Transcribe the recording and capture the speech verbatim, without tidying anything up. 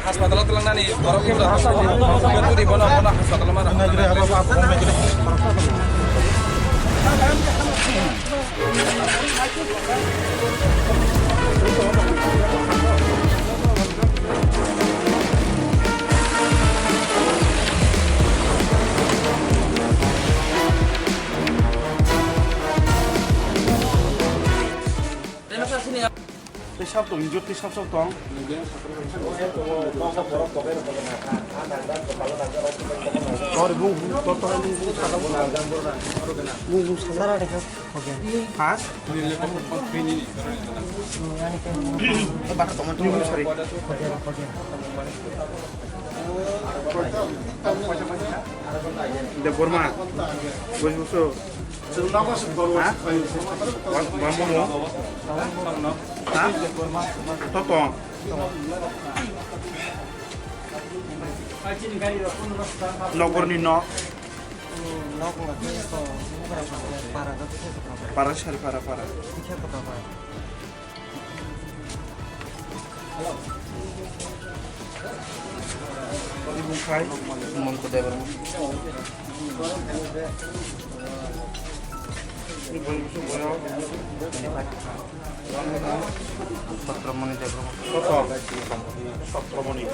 Hospital o twlangnani borok khe turi bono, bono hospital o ma rw. Tei sab tong, injur tei sab sab tong. Sorry, bung, bung, to, to, bung, bung, to, to, bung, bung, sara de kha. Ha? Bung, bung, sorry. Debbarma. Buji buso. Ha? Wa-, wa momo? Ha? Totong. Nogorni no. Para sari para para. Ibung khai. Mungko Debbarma. Ibung su boyo. Satramoni Debbarma. Koto? Satramoni.